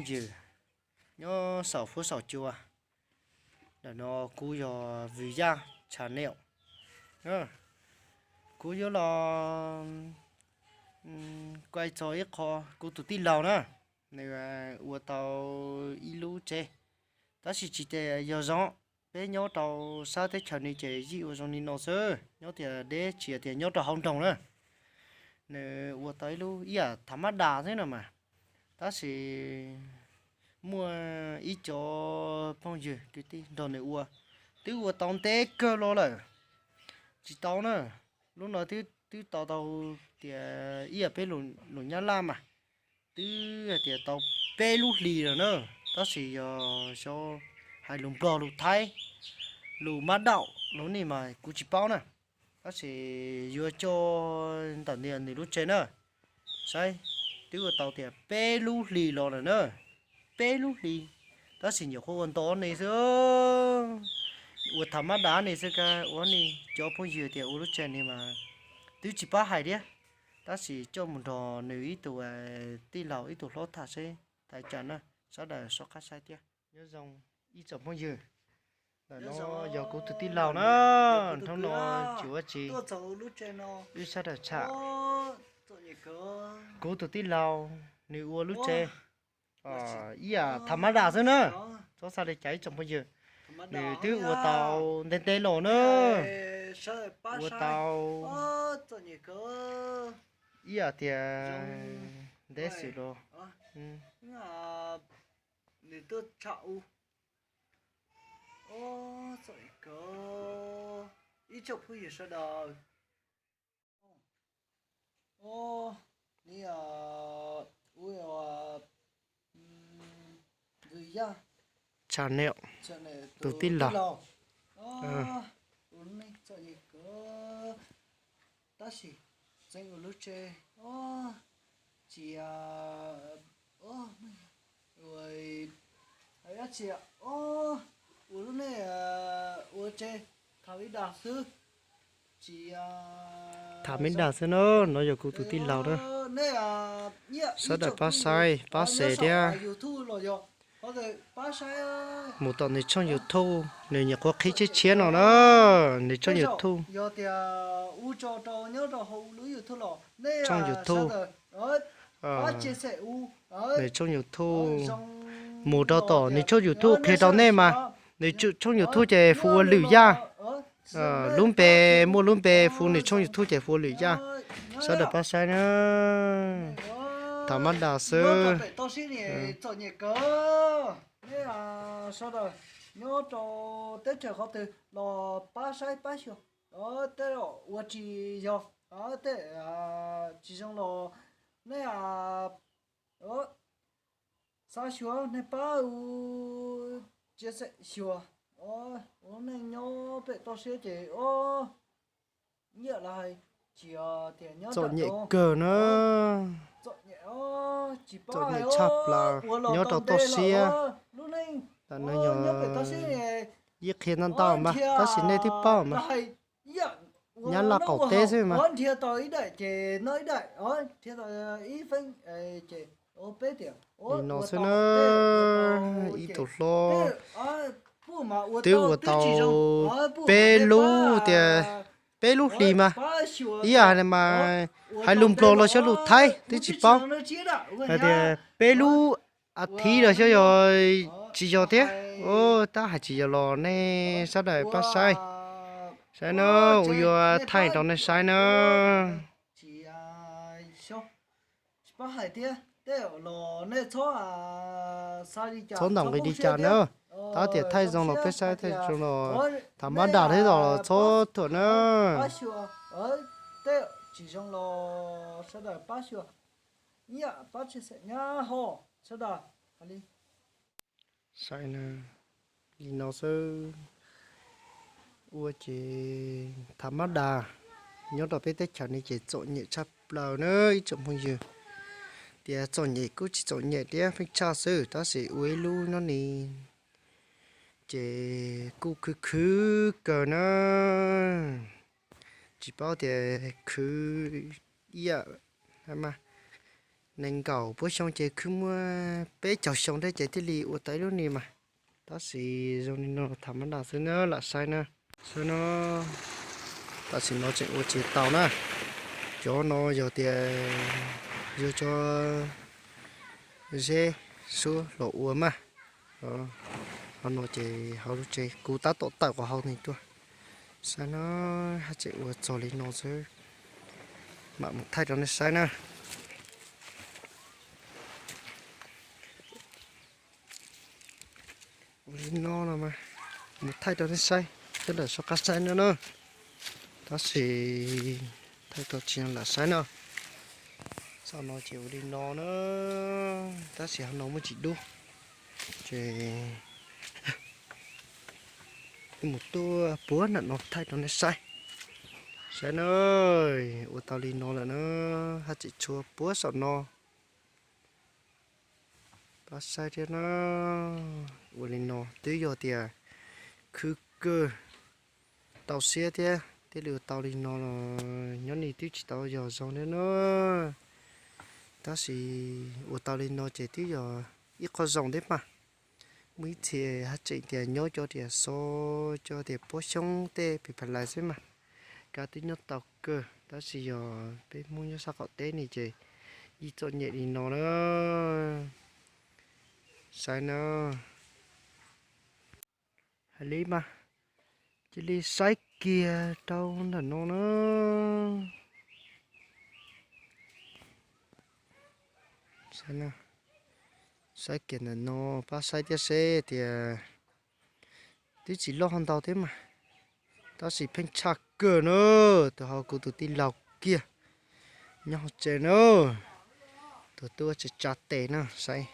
Yws, nyob saum huab saum cua. Ntawm no kuv yog Vwm Yaj Channel. Kuv yuav los kuaj txog ib qho, kuv tus tij laug na, nws ua tau ib lub tsev, tab sis tsis tias yog zoo. Peb nyob rau sab teb chaws no ces yeej ua zoo li no xwb, nyob tias deb tsis tias nyob rau hauv nroog na. Nws ua tau ib lub ib yam tham mab das xwb no mas, tab sis muaj ib co phooj ywg kwv tij nrog nws ua, twb ua tau ntev kawg los lawm. Tsis tau na, lub no twb tau tau tias ib yam peb lus Nyab Laj mas, twb hais tias tau peb lub hlis lawm na, tab sis yog xyov hais lus Nplog lus Thaib lus mab daum lub ne mas kuv tsis paub na, tab sis yuav coj ntawm nws lub tsev na, saib, twb ua tau tias peb lub hlis los lawm na, peb lub hlis, tab sis nyuam qhuav ua nto ne xwb, ua tham mab das ne xwb, ua ne, cov phooj ywg tias ua lub tsev ne mas twb tsis pab hais thiab, tab sis coj mus nrog nws ib tug tij laug ib tug hlob tham seb tham cas na, sawv daws soj qab saib thiab. Nyob zoo ib tsoom phooj ywg, ntawm no yog kuv tus tij laug na, hnub no tsis ua tsi, wb sawv daws tham. Kuv tus tij laug nws ua lub tsev ib yam tham mab das xwb na, txhob xav li cas ib tsoom phooj ywg, nws twb ua tau ntev ntev los na, ua tau ib yam tias ntev xwm los. Nws tuaj tsham u. Ib tsoom phooj ywg sawv daws, li u Vwm Yaj Channel, tus tij laug, tab sis tseem ua lub tsev, tsis, tsis, ua lub nej ua tsev tham mab das xwb, tsis tham mab das xwb na, no yog kuv tus tij laug na. Sawv daws pab saib pab share thiab. Mus tom nws tshooj YouTube, nws nyuam qhuav qhib tshiab tshiab no na, nws tshooj YouTube. Tshooj YouTube, nws tshooj YouTube, mus rau tom nws tshooj YouTube qhia rau nej mas, nws tshooj YouTube ces hu ua Lwm Yaj. Lub npe, muaj lub npe hu nws tshooj YouTube ces hu ua Lwm Yaj. Sawv daws pab saib na. Tham mab das xwb. Txom nyem kawg, nej sawv daws nyob rau teb chaws qhov twg los pab saib pab xyuas, tej ua tsis yog, tej tsis zoo los nej xav xyuas nej pab u tsia xem xyuas, ua neej nyob pem toj siab ces ib yam li hais, tsis tias nyob txom nyem kawg na, txom nyem tshaj plaws nyob rau toj siab. Tam no yog ib qhia ntau ntau mas tab sis nej twb paub mas, Nyab Laj qaum teb xwb mas. Nrhiav tau ib daim ces noj ib daim, nrhiav tau ib feeb ces ua peb tiam. Li no xwb na, ib tug hlob twb ua tau peb lub tias, peb lub hlis mas, ib yam mas hais lus Nplog los xyov lus Thaib twb tsis paub, hais tias peb lub a thiv los xyov yog tsis yog thiab. Tab hais tsis yog los nej sawv daws pab saib, saib na, kuv yuav thaij rau nej saib na. Txhob ntaus nqi li cas na, tab tias thaij zoo los peb saib, thaij zoo los tham mab das thiab los txhob thuam na. Saib na, li no xwb. Ua ces tham mab das nyob rau peb teb chaws no ces txom nyem tshaj plaws na ib tsoom phooj ywg. Tias txom nyem kuj tsis txom nyem thiab, pheej tshaj xwb, tab sis ua ib lub nyob ni ces kuj khwv khwv kawg na. Tsis paub tias khwv ib yam mas nees nkaum puab xyoo ces khwb muaj peb caug xyoo thiab ces thiaj li ua tau ib lub ni mas. Tab sis zoo li no tham mab dam xwb na, lam saib na. Saib no, tam sim no tseem ua tsis tau na. Cov no yog tias yuav cov zeb suab los ua mas. Hauv no ces hauv lub tsev kuv tab tom tawm qhov hauv no tuaj. Saib no, haj tseem ua txog li no xwb, mam mus thaij rau nej saib na. Ua li no no mas, mus thaij rau nej saib, coj ntawm soj qab saib no na. Tab sis thaij tau tsis lam saib no. Saum no ces ua li no na, tab sis hauv no muaj tsis dub, ces mus tuaj puag nram no thaij rau nej saib. Saib na, ua tau li no lawm na, haj tseem tshuav puag saum no. Pab saib thiab na, ua li no twb yog tias khwv kawg, tau siab thiab thiaj li ua tau li no los nyob ni twb tsis tau yog zoo thiab na. Tab sis ua tau li no ces twb yog ib qho zoo thiab mas. Muaj ib txhia haj tseem tias nyob cov tias xo, cov tias puab xyoob tej pis pha lais xwb mas, kab twb nyob tau kawg, tab sis yog peb Hmoob nyob sab qaum teb ni ces yeej txom nyem li no na. Saib na. Hais li mas, cia li saib kiag rau ntawm no na. Saib kiag ntawm no, pab saib thiab seb tias twb tsis loj ntau thiab mas, tab sis pheej tshaj kawg na. Tus hauv kuv tus tij laug kiag nyob hauv tsev na, tus tub tsa tsa tes na. Saib,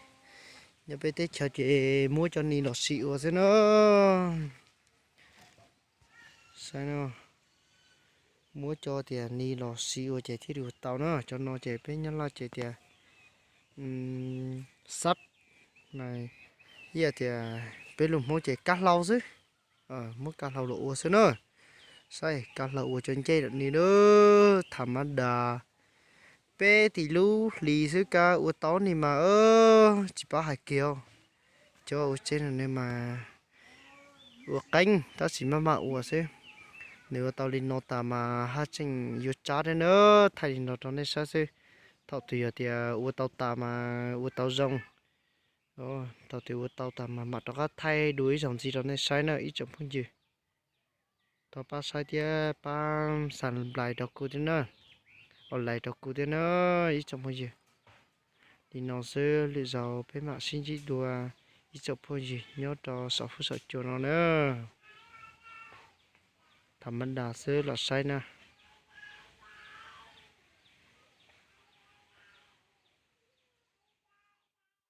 nyob peb teb chaws ces muab cov ni los sis ua xwb na. Saib no, muab cov tias ni los sis ua ces thiaj li ua tau na. Cov no ces peb nyob Laj ces tias xab, ib yam tias peb lus Hmoob ces kab hlau xwb. Muab kab hlau los ua xwb na. Saib, kab hlau ua cov ncej lawm ni na. Tham mab das, peb tim lub hlis xwb kab ua tau ni mas, tsis pab hais kiag. Cov ua tsev no ne mas ua qeeb tab sis maj maj ua xwb. Nws ua tau li no tas mas haj tseem yuav tsab thiab na, thaij li no rau nej saib xwb. Thaum twg yog tias ua tau tas mas ua tau zoo, thaum twg ua tau tas mas mam rov qab thaij dua ib zaug ntxiv rau nej saib na ib tsoom phooj ywg. Thov pab saib thiab pab xa nplais rau kuv thiab na, ua lais rau kuv thiab na ib tsoom phooj ywg. Li no xwb, lwm zaus peb mam sib ntsib dua ib tsoom phooj ywg nyob rau saum huab saum cua no na. Tham mab das xwb los saib na.